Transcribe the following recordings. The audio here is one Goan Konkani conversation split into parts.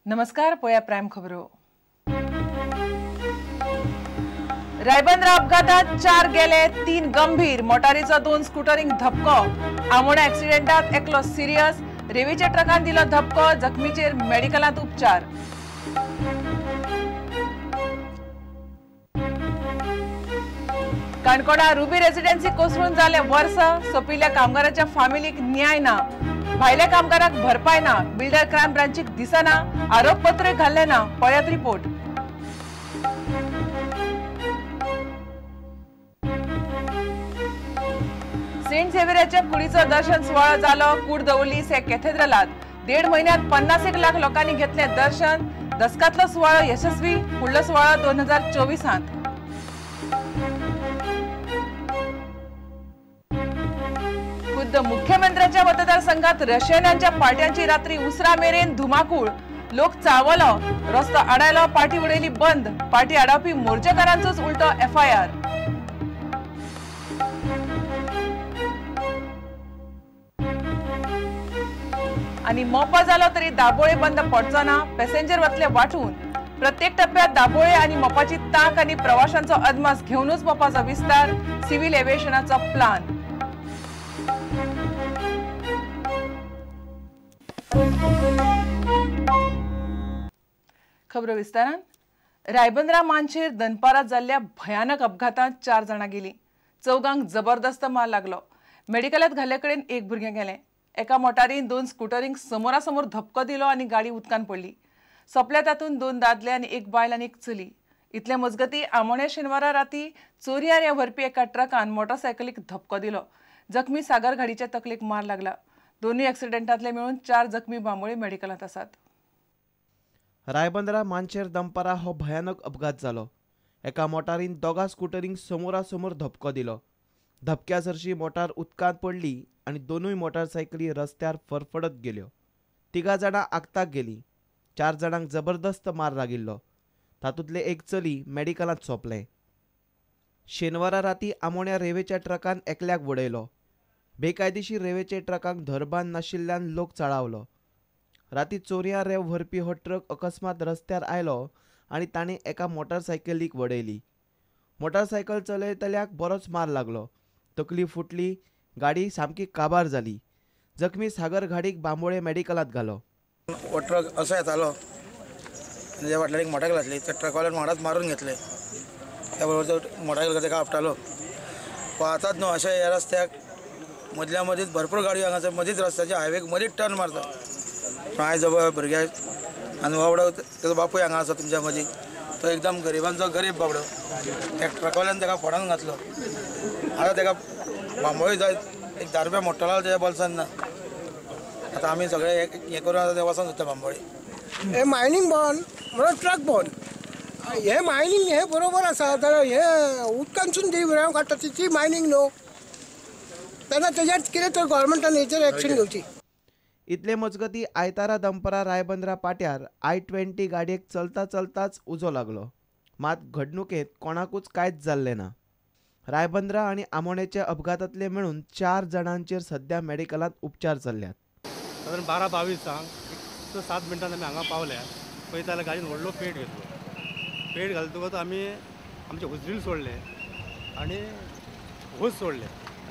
नमस्कार, पळया प्रायम खबरो. रायबंदरा अपघातात 4 गेले, 3 गंभीर. मोटारीचो 2 स्कूटरींक धपको. आमोणा ऍक्सिडेंटात एकलो सिरियस. रेवेच्या ट्रकान दिलो धपको. जखमीचेर मेडिकलांत उपचार. काणकोणा रुबी रेसिडेन्सी कोसळून जालें वर्स. सोंपिल्ल्या कामगाराच्या फामिलीक न्याय ना. भायल्या कामगाराक भरपाय ना. बिल्डर क्रायम ब्रांचीक दिसना. आरोपपत्र घाल्लें ना. पळयात रिपोर्ट. सेंट झेवियराच्या कुडीचो दर्शन सुवाळो जालो. कूड दवरली से कॅथेड्रलात. 1.5 म्हयन्यांत 50 लाख लोकांनी घेतलें दर्शन. दसकांतलो सुवाळो यशस्वी. फुडलो सुवाळो 2024. खुद्द मुख्यमंत्र्याच्या मतदारसंघात रशियनांच्या पार्ट्यांची रात्री उसरा मेरेन धुमाकूळ. लोक चावलो, रस्तो आडायलो, पार्टी उडयली बंद. पार्टी आडावपी मोर्चेकारांचोच उलटो एफआयआर. आणि मोपा जालो तरी दाबोळे बंद पडचो ना. पॅसेंजर वतले वाटून. प्रत्येक टप्प्यात दाबोळे आणि मोपाची तांक आणि प्रवाशांचो अदमास घेवनूच मोपाचो विस्तार. सिव्हिल एव्हिएशनाचो प्लान. खबरो विस्तारान. रायबंदरा मानशेर दनपारात जाल्ल्या भयानक अपघातात 4 जाणां गेली. 4 जबरदस्त मार लागलो. मेडिकलात घाल्ले कडेन एक भुरगें गेलें. एका मोटारीन 2 स्कूटरींक समोरासमोर धपको दिलो आनी गाडी उदकान पडली. सोंपल्या तातूंत 2 दादले आनी 1 बायल आनी 1 चली. इतले मजगती आमोण्या शेनवारा राती चोरयां रेंव व्हरपी एका ट्रकान मोटरसायकलीक धपको दिलो. जखमी सागर घाडीच्या तकलेक मार लागला. दोनूय ऍक्सिडेंटांतले मेळून 4 जखमी बांबोळे मेडिकलांत आसात. रायबंदरा मानशेर दनपारा हो भयानक अपघात जालो. एका मोटारीन 2 स्कूटरींक समोरासमोर धपको दिलो. धपक्या सरशी मोटार उदकांत पडली आनी 2 मोटारसायकली रस्त्यार फरफडत गेल्यो. 3 जाणां आगताक गेली. 4 जाणांक जबरदस्त मार लागिल्लो. तातूंतले एक चली मेडिकलांत सोंपलें. शेनवारा राती आमोण्या रेवेच्या ट्रकान एकल्याक वडयलो. बेकायदेशीर रेवेचे ट्रकांक धरबान नाशिल्ल्यान लोक चाळावलो. राती चोरयां रेंव व्हरपी हो ट्रक अकस्मात रस्त्यार आयलो आनी ताणें एका मोटारसायकलीक वडयली. मोटारसायकल चलयतल्याक बरोच मार लागलो. तकली फुटली. गाडी सामकी काबार जाली. जखमी सागर घाडीक बांबोळे मेडिकलांत घालो. हो ट्रक असो येतालो आनी त्या फाटल्यान एक मोटारसायकल आसली. त्या ट्रकवाल्यान म्हाकाच मारून घेतले. त्या बरोबर तो मोटारसायकल ताका आपटालो. आतांच न्हू अशें ह्या रस्त्याक मदल्या मदींच भरपूर गाडयो हांगासर मदींच रस्त्याच्या हायवेक मदींच टर्न मारता. पूण आयज भुरग्याक आनी बाबडो तेजो बापूय हांगा आसा तुमच्या मदीं. तो एकदम गरिबांचो गरीब बाबडो. त्या ट्रकवाल्यान ताका फोडान घातलो. आतां ताका बांबोळे जाय एक 10 रुपया मोडटलो तेज्या बोल्सान ना. आतां आमी सगळे हें करून आतां ते वचोन सोदता बांबोळे. हें मायनींग बंद म्हणून ट्रक बंद. हें मायनींग हें बरोबर आसा जाल्यार हें उदकांतसून जी रेंव काडटा ती मायनींग न्हू. तेन्ना तेजेर कितें तर गव्हर्मेंटान हेचेर एक्शन घेवची. इतले मजगती आयतारा दनपारा रायबंदरा पाट्यार i20 गाडयेक चलता चलताच उजो लागलो. मात घडणुकेंत कोणाकूच कांयच जाल्लें ना. रायबंदरा आनी आमोणेच्या अपघातांतले मेळून 4 जाणांचेर सध्या मेडिकलांत उपचार चल्ल्यात. सादारण 12:22 एक 7 मिनटान आमी हांगा पावल्या. पळयता जाल्यार गाडयेन व्हडलो पेट घेतलो. पेट घालतकच आमी आमचे हुजरील सोडले आनी होज सोडले.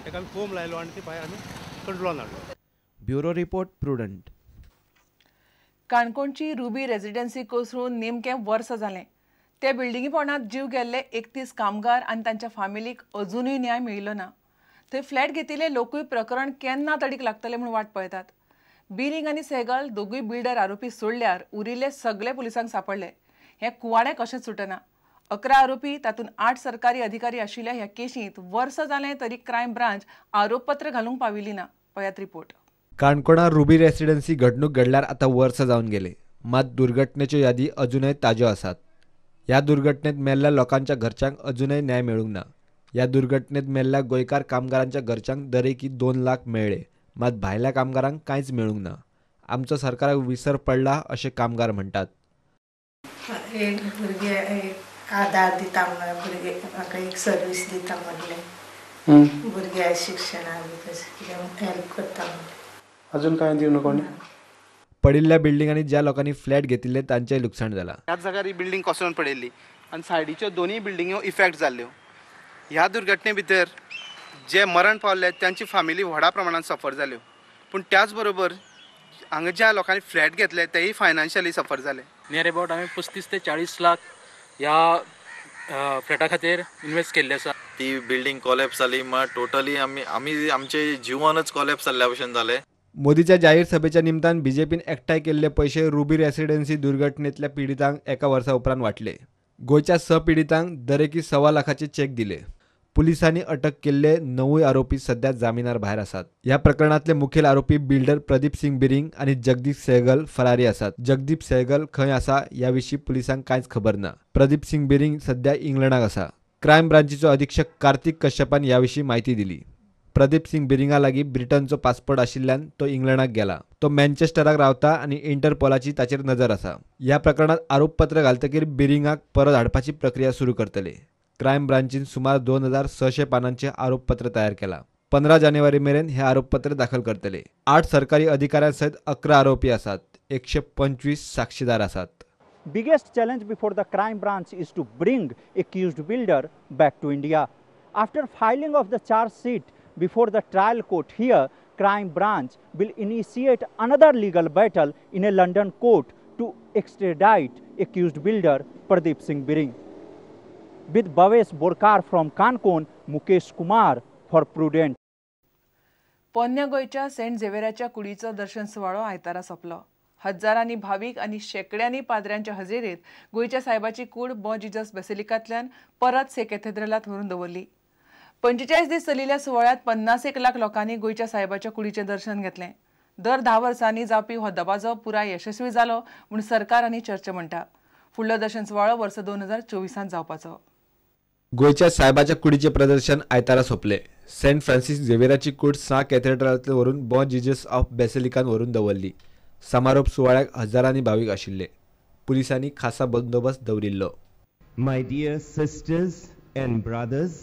ताका आमी फोम लायलो आनी ती भायर आमी कंट्रोलान हाडलो. Bureau report, Prudent. काणकोणची रुबी रेसिडेन्सी कोसळून नेमकें वर्स जालें. त्या बिल्डिंगी पोंडांत जीव गेल्ले 31 कामगार आनी तांच्या फामिलीक अजुनूय न्याय मेळिल्लो ना. थंय फ्लॅट घेतिल्ले लोकूय प्रकरण केन्ना तडीक लागतलें म्हूण वाट पळयतात. बिरिंग आनी सेगल दोगूय बिल्डर आरोपी सोडल्यार उरिल्ले सगळे पुलिसांक सापडले. हें कुवाडें कशेंच सुटना. 11 आरोपी तातूंत 8 सरकारी अधिकारी आशिल्ल्या ह्या केशींत वर्स जालें तरी क्रायम ब्रांच आरोपपत्र घालूंक पाविल्ली ना. पळयात रिपोर्ट. काणकोणा रुबी रेसिडेन्सी घडणूक घडल्यार आतां वर्स जावन गेले. मात दुर्घटनेच्यो यादी अजूनय ताज्यो आसात. ह्या दुर्घटनेत मेल्ल्या लोकांच्या घरच्यांक अजूनय न्याय मेळूंक ना. ह्या दुर्घटनेत मेल्ल्या गोंयकार कामगारांच्या घरच्यांक दरेकी 2 लाख मेळ्ळे. मात भायल्या कामगारांक कांयच मेळूंक ना. आमचो सरकाराक विसर पडला अशें कामगार म्हणटात. एक भुरगे एक आदार दिता म्हणून भुरगे म्हाका एक सर्वीस दिता म्हणलें. भुरग्या शिक्षणाक बी तशें कितें हेल्प करता म्हणलें. अजून कांय दिवं कोणी. पडिल्ल्या बिल्डिंगांनी ज्या लोकांनी फ्लॅट घेतिल्ले तांचेय लुकसाण जालां. ह्याच जाग्यार ही बिल्डींग कोसळून पडिल्ली आनी सायडीच्यो दोनूय बिल्डिंग्यो इफेक्ट जाल्ल्यो. ह्या दुर्घटने भितर जे मरण पावले तांची फॅमिली व्हडा प्रमाणान सफर जाल्यो, पूण त्याच बरोबर हांगा ज्या लोकांनी फ्लॅट घेतले तेय फायनान्शियली सफर जाले. नियर अबाउट आमी 35 ते 40 लाख ह्या फ्लॅटा खातीर इन्वेस्ट केल्ले आसा. ती बिल्डींग कॉलॅप्स जाली म्हळ्यार टोटली आमी आमचे जिवनच कॉलॅप्स जाल्ल्या भशेन जालें. मोदीच्या जाहीर सभेच्या निमतान बीजेपीन एकठांय केल्ले पयशे रुबी रेसिडेन्सी दुर्घटनेतल्या पिडितांक एका वर्सा उपरांत वांटले. गोंयच्या 6 पिडितांक दरेकी 1.25 लाखाचे चेक दिले. पुलिसांनी अटक केल्ले 9 आरोपी सध्या जामिनार भायर आसात. ह्या प्रकरणांतले मुखेल आरोपी बिल्डर प्रदीप सिंग बिरिंग आनी जगदीप सहगल फरारी आसात. जगदीप सहगल खंय आसा ह्या विशीं पुलिसांक कांयच खबर ना. प्रदीप सिंग बिरिंग सध्या इंग्लंडाक आसा. क्रायम ब्रांचीचो अधीक्षक कार्तिक कश्यपान ह्या विशीं म्हायती दिली. प्रदीप सिंग बिरिंगा लागीं ब्रिटनचो पासपोर्ट आशिल्ल्यान तो इंग्लंडाक गेला. तो मँचेस्टराक रावता आनी इंटरपोलाची ताचेर नजर आसा. ह्या प्रकरणांत आरोपपत्र घालतकीर बिरिंगाक परत हाडपाची प्रक्रिया सुरू करतले. क्रायम ब्रांचीन सुमार 2600 पानांचे आरोपपत्र तयार केला. 15 जानेवारी मेरेन हे आरोपपत्र दाखल करतले. 8 सरकारी अधिकाऱ्यां सयत 11 आरोपी आसात. 125 साक्षीदार आसात. Biggest challenge before the crime branch is to bring accused builder back to India. After filing of the charge sheet before the trial court here, crime branch will initiate another legal battle in a London court to extradite accused builder Pradeep Singh Biring. With Bhavesh Borkar from Cancun, Mukesh Kumar for Prudent. पोन्न्या गोंयच्या सेंट झेवियराच्या कुडीचो दर्शन सुवाळो आयतारा सोंपलो. हजारांनी भावीक आनी शेंकड्यांनी पाद्र्यांच्या हजेरेंत गोंयच्या सायबाची कूड बॉ जिजस बेसिलिकांतल्यान परत से कॅथेड्रलांत व्हरून दवरली. 45 दीस चलिल्ल्या सुवाळ्यांत 50 लाख लोकांनी गोंयच्या सायबाच्या कुडीचें दर्शन घेतलें. दर 10 वर्सांनी जावपी हो दबाजो पुराय यशस्वी जालो म्हूण सरकार आनी चर्च म्हणटा. फुडलो दर्शन सुवाळो वर्स 2024 जावपाचो. गोंयच्या सायबाच्या कुडीचें प्रदर्शन आयतारा सोंपलें. सेंट फ्रांसीस झेवियराची कूड सा कॅथेड्रलांतल्यान व्हरून बॉ जिजस ऑफ बेसिलिकांत व्हरून दवरली. समारोप सुवाळ्याक हजारांनी भावीक आशिल्ले. पुलिसांनी खासा बंदोबस्त दवरिल्लो. My dear sisters and brothers,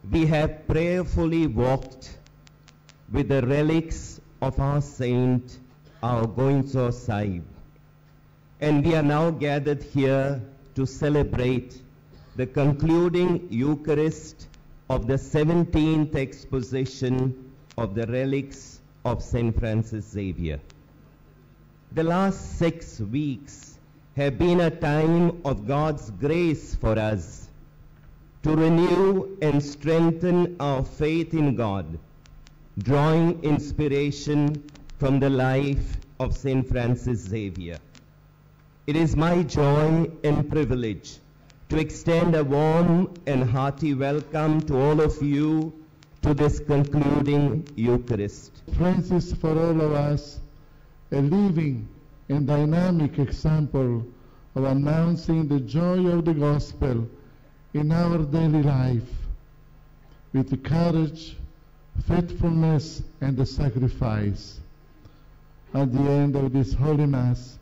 we have prayerfully walked with the relics of our saint, our Goencho Sahib, and we are now gathered here to celebrate the concluding Eucharist of the 17th exposition of the relics of St. Francis Xavier. The last 6 weeks have been a time of God's grace for us to renew and strengthen our faith in God, drawing inspiration from the life of St. Francis Xavier. It is my joy and privilege to extend a warm and hearty welcome to all of you to this concluding Eucharist. Francis, for all of us, a living and dynamic example of announcing the joy of the gospel in our daily life with courage, faithfulness, and sacrifice. At the end of this Holy Mass,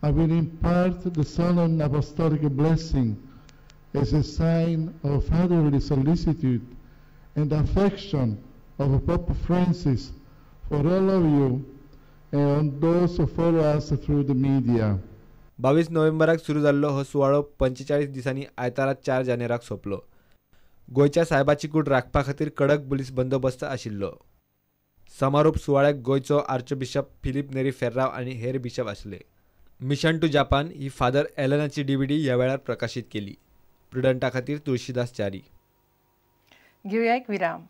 I will impart the solemn apostolic blessing as a sign of fatherly solicitude and affection of Pope Francis for all of you and those who follow us through the media. 22 नोव्हेंबराक सुरू जाल्लो हो सुवाळो 45 दिसांनी आयतारा 4 जानेवाराक सोंपलो. गोंयच्या सायबाची कूड राखपा खातीर कडक पुलीस बंदोबस्त आशिल्लो. समारोप सुवाळ्याक गोंयचो आर्चबिशप फिलीप नेरी फेर्राव आनी हेर बिशप आसले. Mission to Japan he father एलनाची DVD ह्या वेळार प्रकाशीत केली. प्रुडंटा खातीर तुळशीदास च्यारी. घेवया एक विराम.